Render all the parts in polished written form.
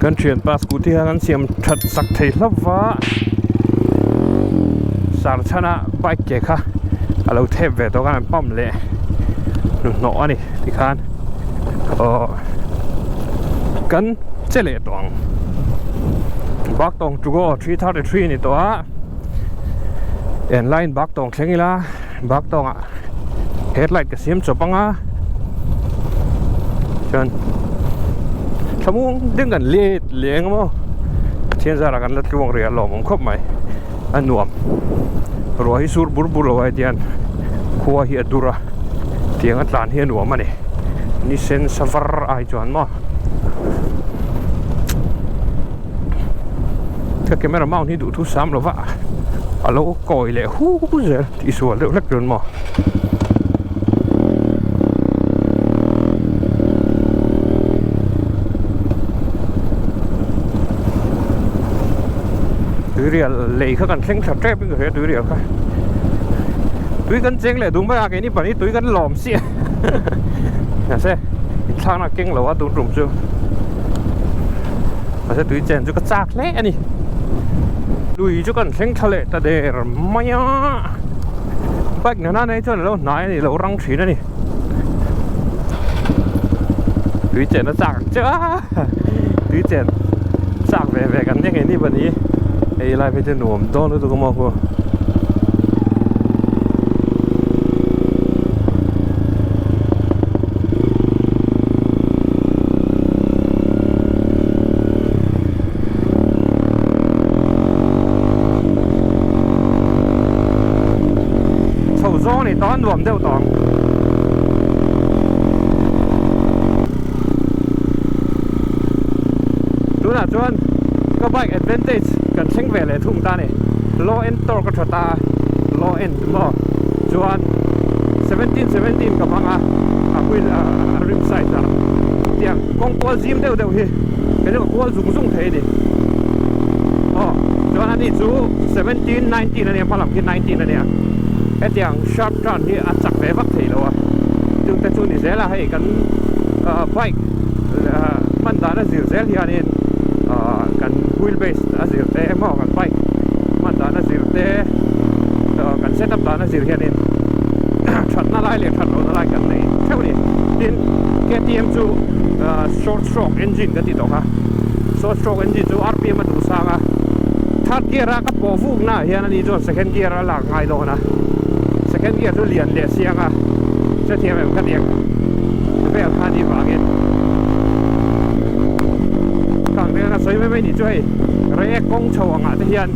Kan thianpa scooty kha kan siam that sak thei hlauh va sar chhana bike ke kha a lo thep ve tawh khan an pump leh hnuhnawh a ni tikhan aw kan che leh tawh ang Baktawng to go 333 a ni tawh a en laiin Baktawng thleng ila Baktawngah headlight ka siam chawp ang a chuan thlamuang ding kan let leng a maw Pathian zarah kan la tluang rih a lawmawm khawp mai a nuam ruah hi sur bur bur lo a hetiang khua hi a dur a tiang a tlan hi a nuam a ni ni sen sa var ai chuan maw ka camera mount hi duh thu sam lo va a lo kawi leh hu zel tih sual deuh hlek chuan maw. Tuirial lei kha kan thleng thla tep in ka hria tuirial kha tui kan cheng leh dum mai a keini pahnih tui kan lawm chiah mahse inthlakna a keng lo a tun tum chu mahse tui chen chu ka chak hle a ni lui chu kan thleng thla leh ta der mai a bike nana nei chuan alo hnai a ni lo rang thin a ni tui chen a chak ang che a tui chen chak ve ve kan nia keini pahnih hei lai phei chu nuam dawn lutuk a maw khu. Chho zawng a ni tawh a nuam deuh tawh ang. Tunah chuan ka bike advantage kan thleng ve leh thung ta a ni. Low end torque a tha ta a, low end maw chuan 17 17 ka hmang a, a wheel a rim size ah tiang kawng kual zim deuh deuh hi kei chu ka kual zung zung thei a ni. Aw chuan ani chu 17 19 a nia hma lam khi 19 a nia hetiang sharp turn hi a chak ve vak thei lo a chungte chu ni zel a hei kan bike hman dan a zir zel hianin kan wheel base a zir te emaw kan bike hman dan a zir te kan set up dan a zir hianin thatna lai leh that lohna lai kan nei theuh a ni tin K T M chu short stroke engine kan ti tawh kha short stroke engine chu R P M a duh sang a third gear a ka pawh vuk naah hian ani chuan second gear a lak ngai dawn a second gear chu lian leh siang a hrethiam em ka tiang vel kha ni vangin kang te ka sawi mai mai ni chu hei reiek kawng chho angah te hian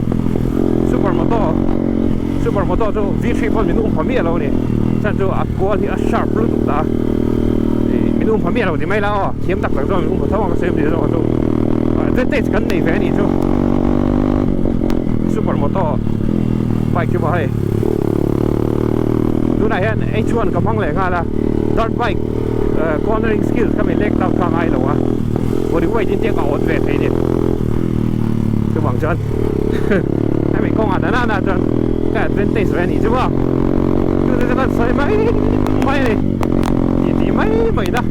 super moto super moto chu v three pawn min um pha miah lo a ni chhan chu a kual hi a sharp lutuk ta a ih min um pha miah lo ti mai la aw thiam tak tak chuan min um pha tho ang ka sawi awm zawk a chu advantage kan nei ve a nih chu super moto bike chu maw hei tunah hian h1 ka hmang leh nghal a dirt bike cornering skills kha min lek tak kha ngai lo a body weight in tiang ka awt ve thei ni chuvang chuan hemi kawngah na na chuan ka advantage ve a nih chu maw chu te chu kan sawi mai mai a ni tih tih mai mai na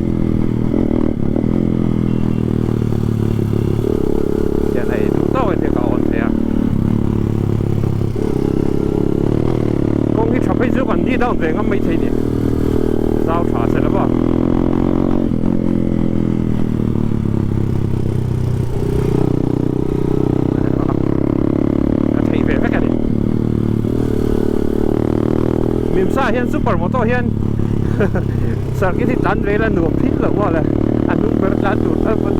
hian hei duh tawk in tiang ka awn thei a kawng hi tha phei chu kan ni down ve ngam mai thei ni zau tha se lova a theih ve vek a ni mimsa hian super moto hian circuit hi tlan ve ila nuam phit loh maw le a hnung ber tlan tur tal pawn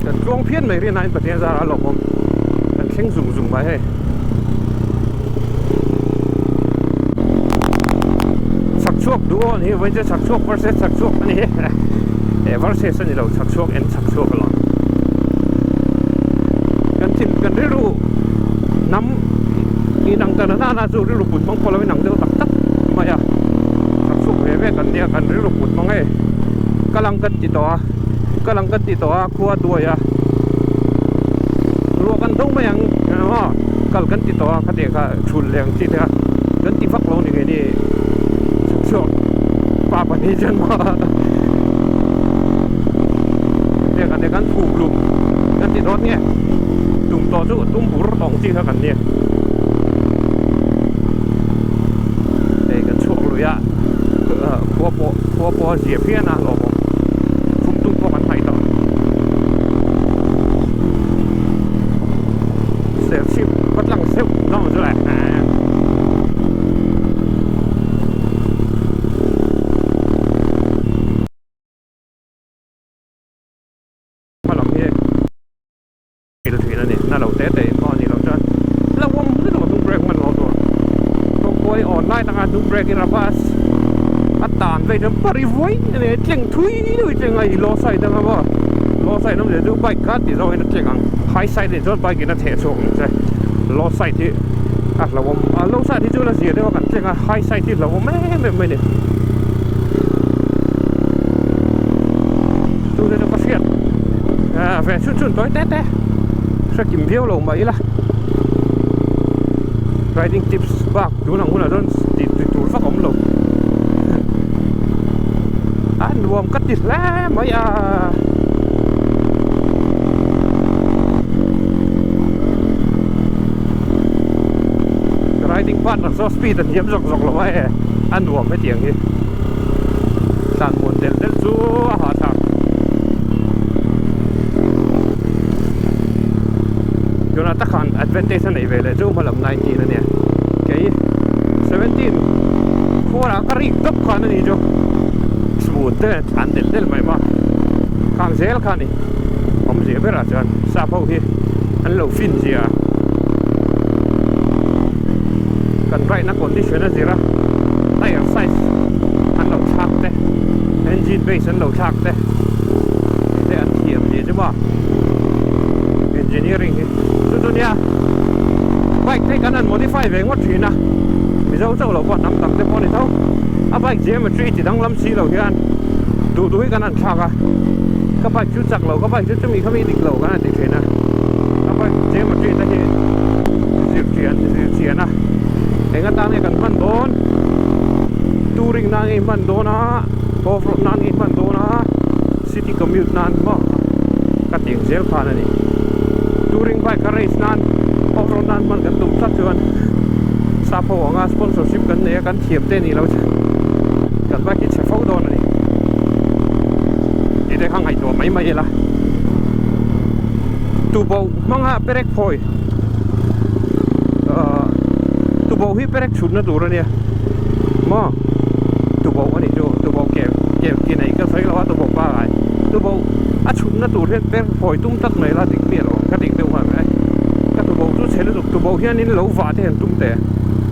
kan tluang phian mai rinah in Pathian zar a lawmawm kan thleng zung zung mai hei chhak chhuak duh aw ni vawiin chu chhak chhuak versus chhak chhuak a ni eh versus a ni lo chhak chhuak en chhak chhuak alawm kan thil kan rilru hnam inang ta na na chu rilru put hmang pawh lo inang deuh tak tak mai a chhak chhuak ve ve kan nia kan rilru put hmang e kal ang kan ti tawh a kal ang kan ti tawh a khua duai a ruah kan do mai ang aw kal kan ti tawh a khatiang kha thul leh ang chi te kha kan ti vak lo ni ngei ni chhuk chhuak pa pahnih. ni chuan maw heng an kan fuk lum kan ti dawn nge tum tawh chu tum bur tawng chi kha kan nia hei kan chhuak lui a khua pawh khua pawh a zia phian a hlawhawm khum tum pawh kan hnaih tawh serchhip va tlang zeuh dawn chu le. Hma lam hi thil thin a ni na lo te te in pawh a nih loh chuan la awm lutuk a hnung brake hman lo tur kawngkawi awn lai taka hnung brake in a bus a tan vei chuan pari vuai a ni a tleng thui deuh tleng a i low side anga maw low side awm leh chu bike kha ti zawngin a tleng ang high side ah chuan bike in a theh chhuak ang che low side hi a hlauhawm a low side hi chu la zia deuh a kan tleng a high side hi hlauhawm em em mai a ni. Chu te chu ka hriat ve chhun chhun tawi te te hre kim viau lo mah ila riding tips bak tun ang hunah chuan tih tih tur vak a awm lo a nuam ka ti hle mai a. Riding partner chu speed a hniam zawk zawk lo a e a nuam hetiang hi. Tlan muan del del chu a hahthlak. Tunah tak khan advantage a neih ve leh chu hmalam 19 a nia. Kei 17 khuarah ka rik dawp khan a ni chu. Smooth te tlan del del mai ma. Khang zel kha a ni. Awmzia berah chuan sap ho hi an lo fin zia. Kan ride na condition a zir a. Tyre size an lo thlak te engine base an lo thlak te te an thiam ni chu maw engineering hi chu chu nia bike te kan han modify ve ngawt thin a mizo chauh lo pawh hnam tam te pawh a ni tho a bike geometry ti danglam si lo hian duh duh hi kan han thlak a ka bike chu chak lo ka bike chu chumi kha mi dik lo kan han ti thin a ka bike geometry te hi zir chian zir chian a. Eng atan nge kan hman dawn? Touring nan nge i hman dawn a, off road nan nge i hman dawn a, city commute nan maw ka ti ang zel khan a ni. Touring bike a race nan, off road nan hman kan tum tlat chuan sap ho anga sponsorship kan nei a, kan thiam te nih loh chuan kan bike hi chhe fo dawn a ni. Tih te kha ngaihtuah mai mai ila. Tuboh hmanga perek phawi. Ahh tuboh hi perek chhutna tur a nia maw tuboh a nih chu tuboh ke ke ke nei ka sawi lo a tuboh pangai tuboh a chhutna tur hian perek phawi tum tlat mai la dik miah lo ang ka dik deuh nghal mai ka tuboh chu chhe lutuk tuboh hianin lo vah te han tum teh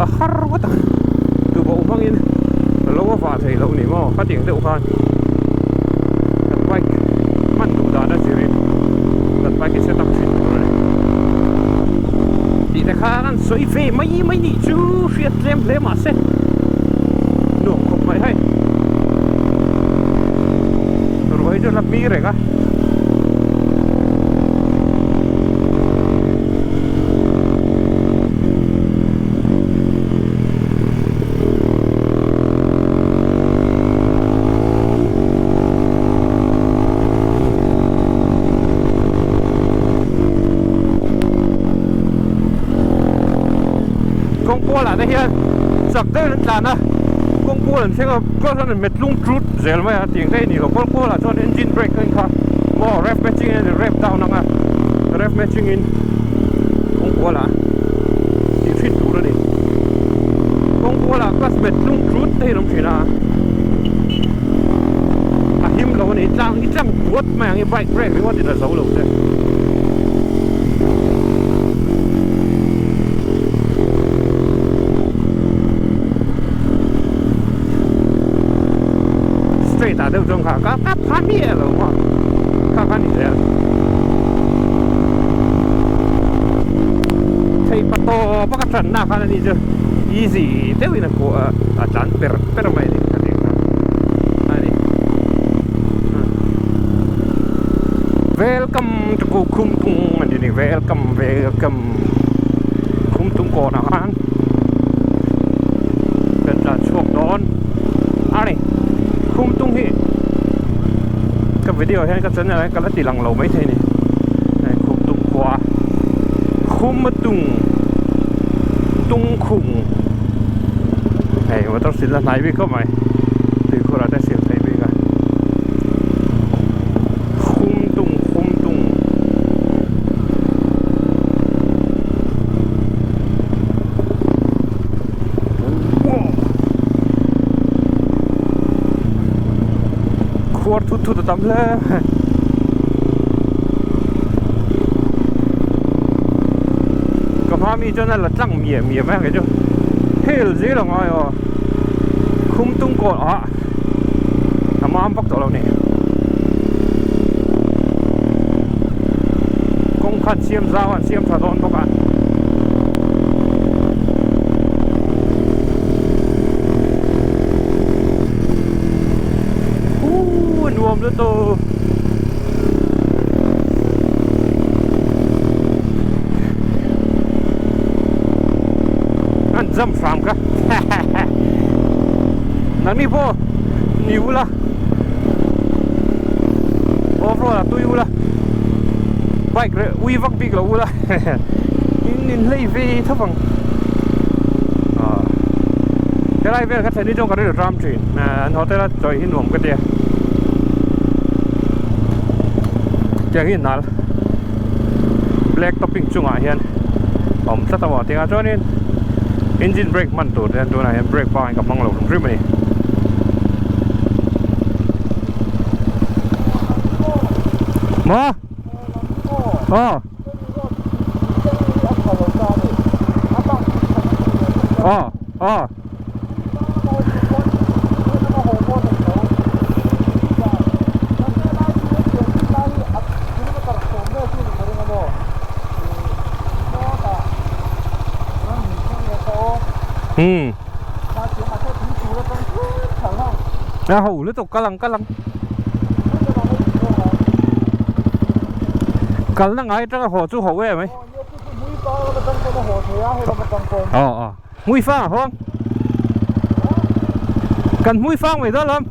a har ngawt ang tuboh hmangin lo a vah theih loh ni maw ka tih ang deuh khan kan bike hman duh dan a zirin kan bike hi set up thin tur a ni. Tih te khan an sawi ve mai mai nih chu hriat tlem hle mah se nuam khawp mai hei ruai chu la mi reng a. Kawng kualah te hian chak deuhin an tlan a kawng kual an thleng a class an met tlung ṭut zel mai a tiang te a ni lo kawng kualah chuan engine brake a inkha maw rev matching in rev down ang a rev matching in kawng kualah tih ṭhin tur a ni kawng kualah class met tlung ṭut te hi an awm ṭhin a a him lo a ni tlang i tlang puat mai ang i bike brake ringawt in a zo lo che. Straight ah deuh chuan kha ka ka pha miah lo maw kha kha ni zel thei pa tawp a ka tan na khan ani chu easy deuhin a kuah a tlan per per mai a ni ka tih kha a ni. Welcome to Khumtung a ni welcome welcome Khumtung kawnah khan kan tlan chhuak dawn a ni. Khumtung hi ka video hian ka channel ah hian ka la ti lang lo maithei a ni. Hei Khumtung khua Khumatung Tungkhung hei motor sil la hnai bik khawp mai tuikhur ah te sil theih bik a Khumtung Khumtung. Khuar thut thut a tam hle ka hma mi chuan a la tlang miah miah mai ang kei chu hel zel a ngai aw khum tung kawt ah a mam vak tawh lo ni kawng khan siam zau an siam tha dawn bawk a. Ooh, nuam lutuk an jump hram ka nangni pawh ni ula off road ah tui ula bike reh ui vak bik lo ula in in hlei ve thap ang ah helai vel ka thlen hi chuan ka rilru ram thin an hotel a chawi hi nuam ka tia tiang hi nal black topping chungah hian a awm tlat a maw tiangah chuanin engine brake hman tur te hian tunah hian brake pangai ka hmang lo hrim hrim a ni. Maw? Aw. Aw, aw. Hmm. A ho lutuk kal ang kal ang. Kalna ngai atanga haw chu ho em ai. Aw aw. Hmui fang a hawng. Kan hmui fang mai dawn lawm.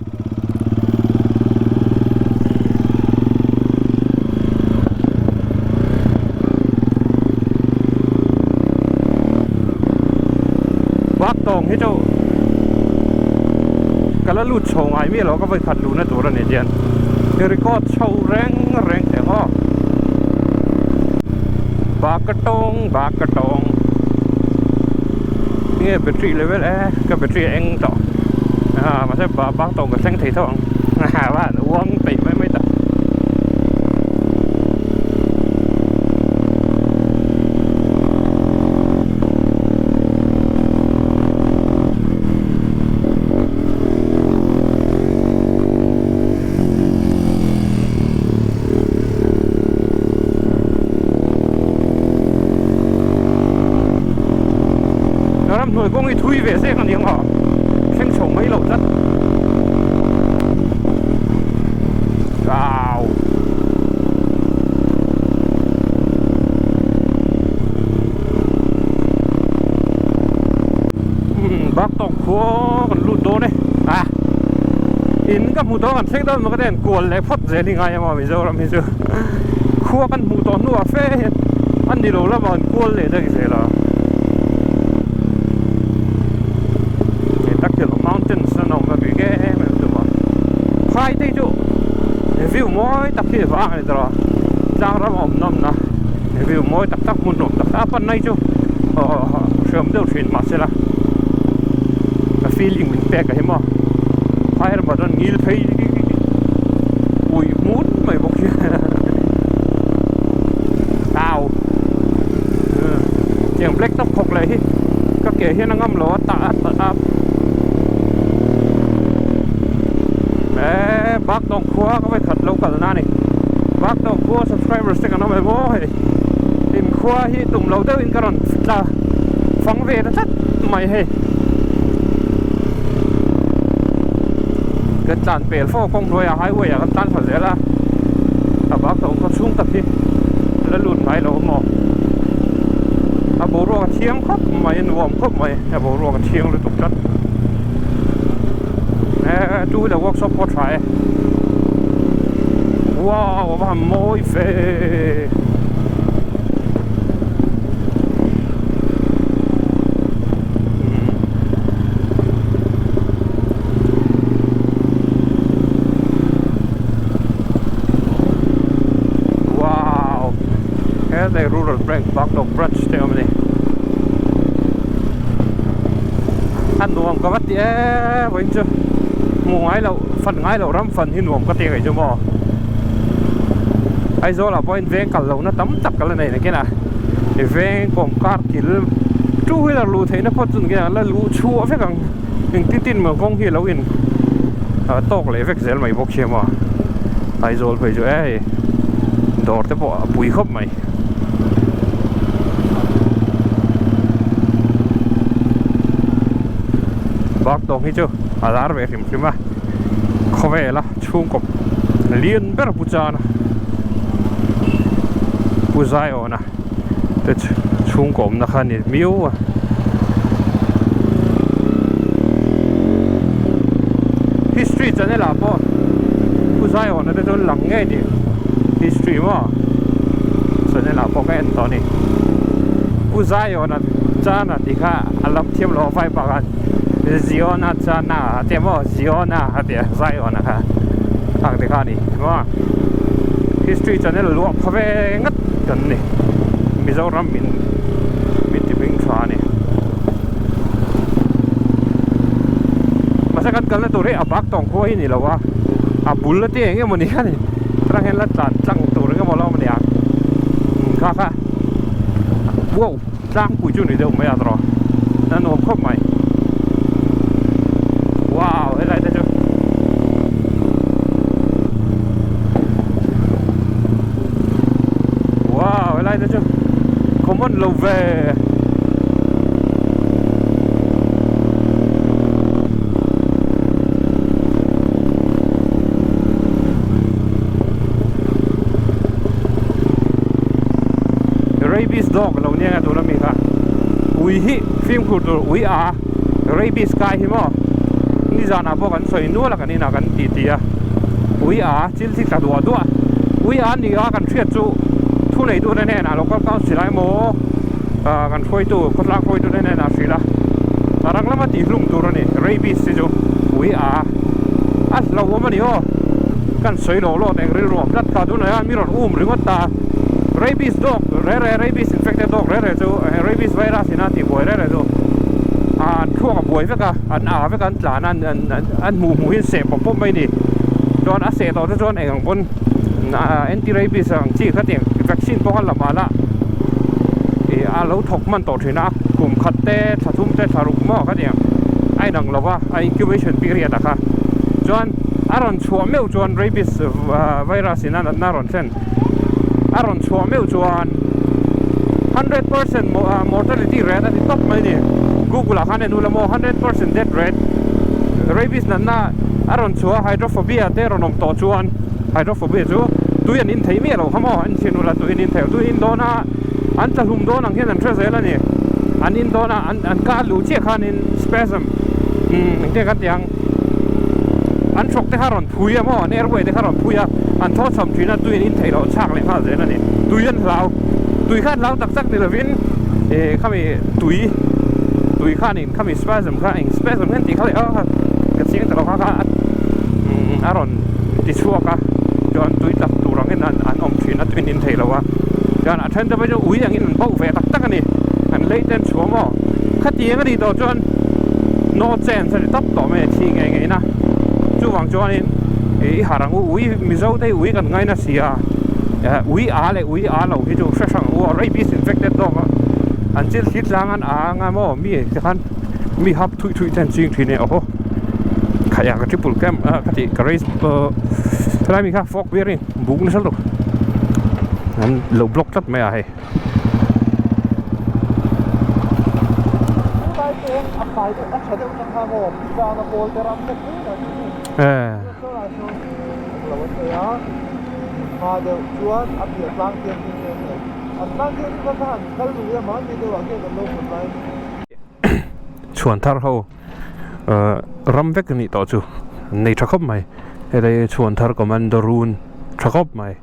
Bak tawng hi chu ka la lut chho ngai miah lo ka vawi khat luhna tur a ni hian record chho reng reng teh ang aw. Bakatawng Bakatawng nge battery level e ka battery a eng tawh ah mahse Baktawng ka thleng thei tho ang uang peih mai mai ta. Ramhnuai kawng hi thui ve zek a ni ang a, thleng chho mai lo tlat. Wow. Hmm, bak tawng khua kan lut dawn e. Ah. In ka hmu tawh kan thleng dawn maw ka ti a, kual leh phawt zel hi ngai emaw Mizoram hi chu. Khua kan hmuh tawh hnuah fe hian a ni lo lamah an kual leh daih zel a. Hei tak hian mountains an awm a bik em em tum a. Phai te hi chu view mawi tak hi vang a ni tawh a, tlang ram a awm nawmna view mawi tak tak hmun nuam tak tak a pan nai chu hreawm deuh thin mahsela ka feeling min pek a hi maw phai ramah chuan ngil phei ui hmun mai bawk hi au tiang black top khawk leh hi ka ke hian a ngam lo a tah a tah a eee bak tawng khua ka vawikhat lo kalna a ni bak tawng khua subscribers te kan awm em aw hei inkhua hi tum lo deuhin ka rawn tla fang ve ta tlat mai hei kan tlan pel fo kawng hnuaiah highway ah kan tlan thla zel a a bak tawng khaw chhung tak hi la lut ngai lo maw a boruak a thiang khawp mai a nuam khawp mai a boruak a thiang lutuk tlat. Two wheeler workshop pawh a tha e. Wow a va han mawi ve. Wow helai rural bank Bakdawk branch te awm a ni a nuam ka va ti em vawiin chu hmu ngai loh fan ngai loh ram fan hi nuam ka ti ngei chu maw Aizawl ah pawhin veng kal lohna tam tak ka la nei nakin a veng kawm kar kil two wheeler luh theihna phawt chu nge la luh chhuah vek ang. Engtin tin maw kawng hi a lo in tawk leh vek zel mai bawk hian maw Aizawl phei chu e dawr te pawh a pui khawp mai. Bak tawng hi chu a lar ve hrim hrim a khawvel a chhungkaw lian ber pu chana pu Zaiawna. te chhungkaw awmna kha a ni miau a. History channel ah pawh Pu Zaiawna te chu lang ngei ni history maw channel ah pawh ka en tawh a ni. Pu Zaiawna Chana tih kha a lam thiam lo a vai bak a Ziona Chana a tia maw Ziona a tia Zaiawna kha ang te kha a ni maw history channel luah pha ve ngat. Kan ni Mizoram min min ti hming tha a ni mahse kan kalna tur hi a bak tawng khua hi ni lo a a bul a te eng emaw ni a ni tah hian la tlan tlang tur eng emaw la awm a ni ang kha kha wow tlangpui chu ni deuh mai a tawrh a nuam khawp mai wow helai te chu. Wow helai te chu common lo ve. Rabies dog lo nia nga tuna mi kha ui hi fimkhur tur ui a rabies kai hi maw nizanah pawh kan sawi nual a kan inah kan ti ti a ui a Thil thi tla duah duah ui a ni a kan hriat chu thu nei tute hnenah local council ah emaw ah kan hruaitu khawtlang hruaitu te hnenah hrilh a a rang lama tih hlum tur a ni rabies te chu ui a a hlauhawm a ni aw kan sawi lawh lawh eng rilru awm tlat kha tunah hian mi rawn um ringawt ta rabies dog re re rabies infected dog re re chu rabies virus in a tihbuai re re chu an thluak a buai vek a an a vek a an tlan a an hmuh hmuh hi an seh pawp pawp mai a ni. Chuan a seh tawh te chuan eng ang pawn anti rabies ang chi kha tiang vaccine pawh kha la mah la ih a lo thawk hman tawh thin a kum khat te thla thum te thla ruk maw kha tiang a inang lo va a incubation period ah kha chuan a rawn chhuah meuh chuan rabies virus in a natna a rawn thlen a rawn chhuah meuh chuan 100% mortality rate a ti tawp mai a ni google ah khan en ula maw 100% death rate rabies natna a rawn chhuah a hydrophobia te rawn awm tawh chuan hydrophobia chu tui an in thei miah lo kha maw an chhin ula tui an in thei lo tui in dawn a an tla hlum dawn ang hian an hre zel a ni an in dawn a an an kar luh chiah khanin spasm umm engtiang ka ti ang an hrawk te kha rawn phui a maw an airway te kha rawn phui a an thaw chham thin a tui an in theih loh chhak leh nghal zel a ni tui an hlau tui kha an hlau tak tak ni lovin ih khami tui tui khanin khami spasm kha eng spasm hian tih kha leh a ka chiang ta lo kha kha a rawn ti chhuak a chuan tui tak tur angin an an awm thin a tui an in thei lo a chuan a then te pawh chu ui angin an bauh ve tak tak a ni an lei te an chhuah maw khatiang a nih tawh chuan no chance a ni tawp tawh mai a thi ngei ngei na chuvang chuanin ih i harh ang u ui mizo te hi ui kan ngaina si a ui a leh ui a lo hi chu hre hrang u a rabies infected dog a an chil thli tlang an a anga maw mi te khan mi hap thuih thuih te an ching thin e awhaw khaih a ka triple cam a ka tih ka race helai mi kha fork bearing buk nasa lutuk an lo block tlat mai a hei. Chhuan thar ho ram vek a nih tawh chu. an nei tha khawp mai helai chhuan thar commando run tha khawp mai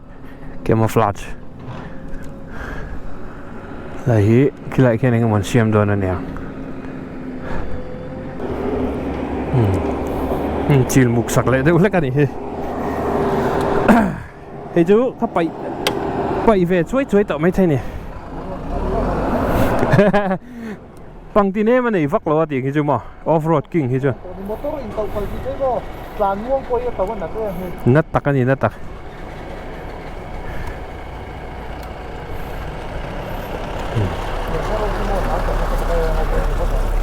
camouflage helai hi khilaiah khian eng emaw an siam dawn a nia umm chil muk sak leh deuh hlek a nih hi. Hei chu ka paih paih ve chuai chuai tawh maithei ni. Pangti nem a nei vak lo a tih khi chu maw off road king hi chu. Motor in toh phal tih daih maw tlan muang pawh hi a to a nat em hi. Nat tak a ni nat tak.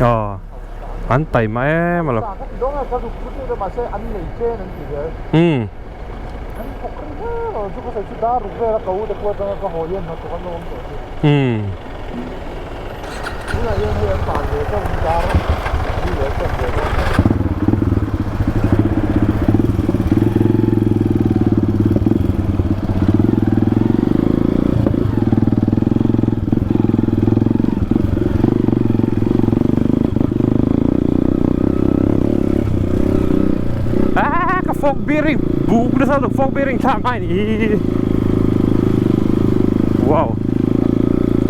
Aw an taima em alawm. Umm. Umm. Ah ka fork bearing buk nasa lutuk fork bearing thlak ngai ni hi wow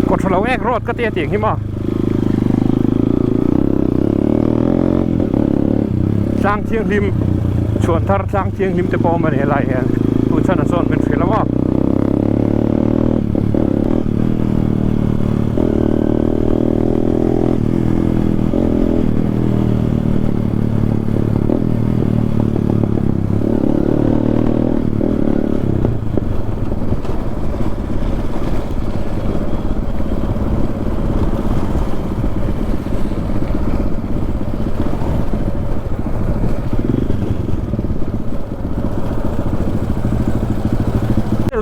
kawtthalo ek road ka tia tiang hi maw tlang thianghlim chhuan thar tlang thianghlim te pawh a awm a ni helai hian tun chhan a sawn min hrilh a maw.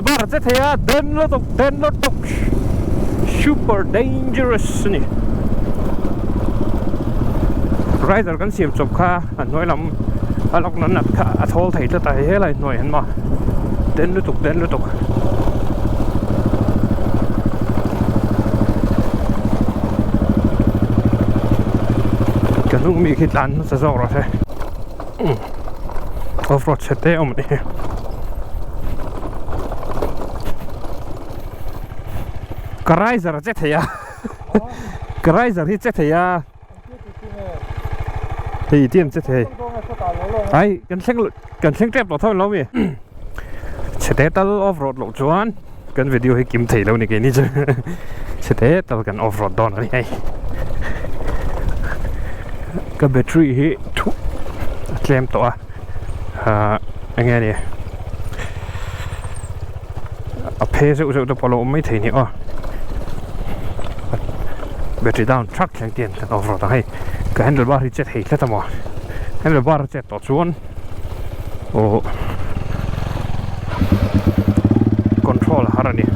Bar che thei a den lutuk den lutuk super dangerous a ni rider kan siam chawp kha a hnuai lam a lawk na nat kha a thawl thei tlat a hei helai hnuai hian maw den lutuk den lutuk. Ka hnung mi khi tlan hmasa zawk rawh se off road chhe te awm a ni hi. Ka riser a che thei a ka riser hi che thei a hei ti an che thei ai kan thleng kan thleng tep tawh tho lo mi chhe te tal off road loh chuan kan video hi kim thei lo ni keini chu chhe te tal kan off road dawn a ni hei ka battery hi thu a tlem tawh a ah eng nge ni a phe zeuh zeuh te pawh a lo awm maithei ni aw battery down thak thleng te hian kan off road ang hei ka handle bar hi che thei tlat a maw handle bar a chet tawh chuan aw control a har a ni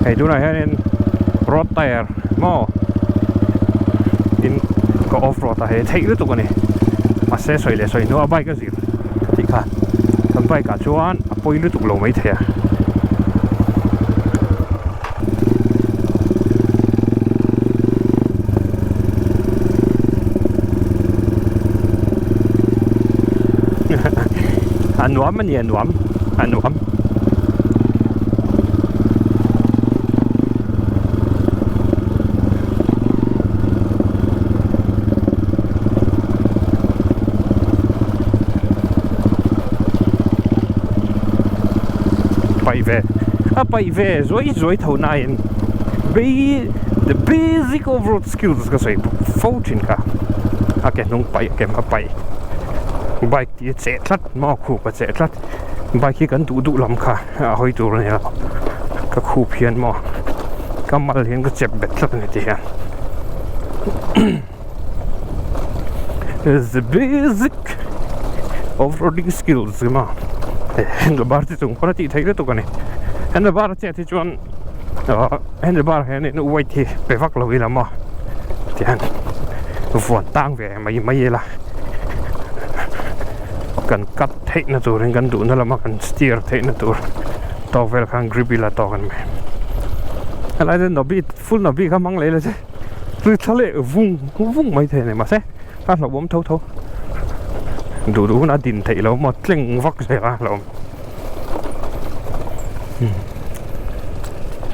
hei tunah hianin road tyre maw tin ka off road a hei theih lutuk a ni mahse sawi leh sawi hnuah bike a zir tih kha kan bike ah chuan a pawi lutuk lo maithei a. A nuam a ni a nuam a nuam. Paih ve a paih ve zuai zuai tho nain bei the basic off road skills ka sawi fo thin kha a ke hnung paih a ke hma paih bike tih a cheh tlat maw khup a cheh tlat bike hi kan duh duh lam kha a hawi tur a ni lo ka khup hian maw ka mal hian ka chep bet tlat a ni ti hian. The basic off-roading skills emaw handlebar chi chung pawn a tih theih lutuk a ni handlebar a chet hi chuan ahh handlebar hian weight hi pe vak lo ila maw tihian vuan tang ve mai mai ila kan cut theihna turin kan duhna lama kan steer theihna tur tawk vel khan grip ila tawk a ni mai helai te nobi full nobi kha hmang leh ila che. Ri thla leh vung vung mai thei a ni mahse A hlauhawm tho tho. Duh duh hunah a din theih lo maw tleng vak zel a hlauhawm.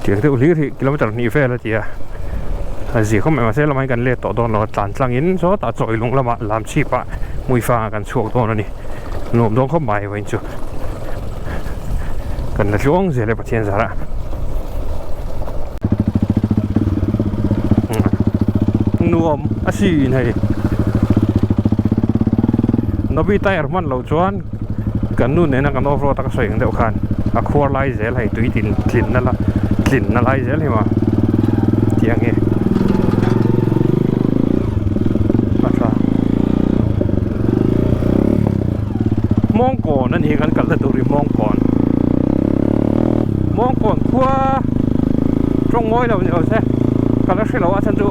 Tiang deuh hlir hi kilometer hnih vel a ti a. A zia khawp mai mahse lamah hian kan let tawh dawn lo a tlan tlangin sawtah chawi lung lamah lam chhipah hmuifangah kan chhuak dawn a ni. Nuam dawn khawp mai vawiin chu. Kan la tluang zel e Pathian zarah. Nuam a sin hei. Nobi tyre hman loh chuan kan nu nena kan off road a ka sawi ang deuh khan a khuar lai zel hei tui tin tlinna la tlinna lai zel hi maw tiang hi a tha. Hmawngkawn a ni kan kalna tur hi Hmawngkawn Hmawngkawn khua tawng mawi lo ni lo se ka la hre lo a chhan chu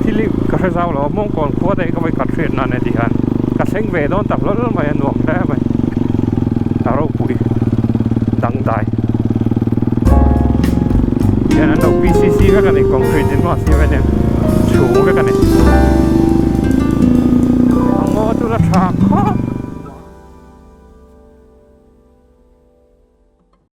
thil hi ka hre zau lo a Hmawngkawn khua te hi ka vawi khat hriat nan e ti hian ka thleng ve dawn tak hlawl mai a nuam hle mai a ropui dangdai hian an lo P C C vek a ni concrete in maw a siam em em chhung vek a ni.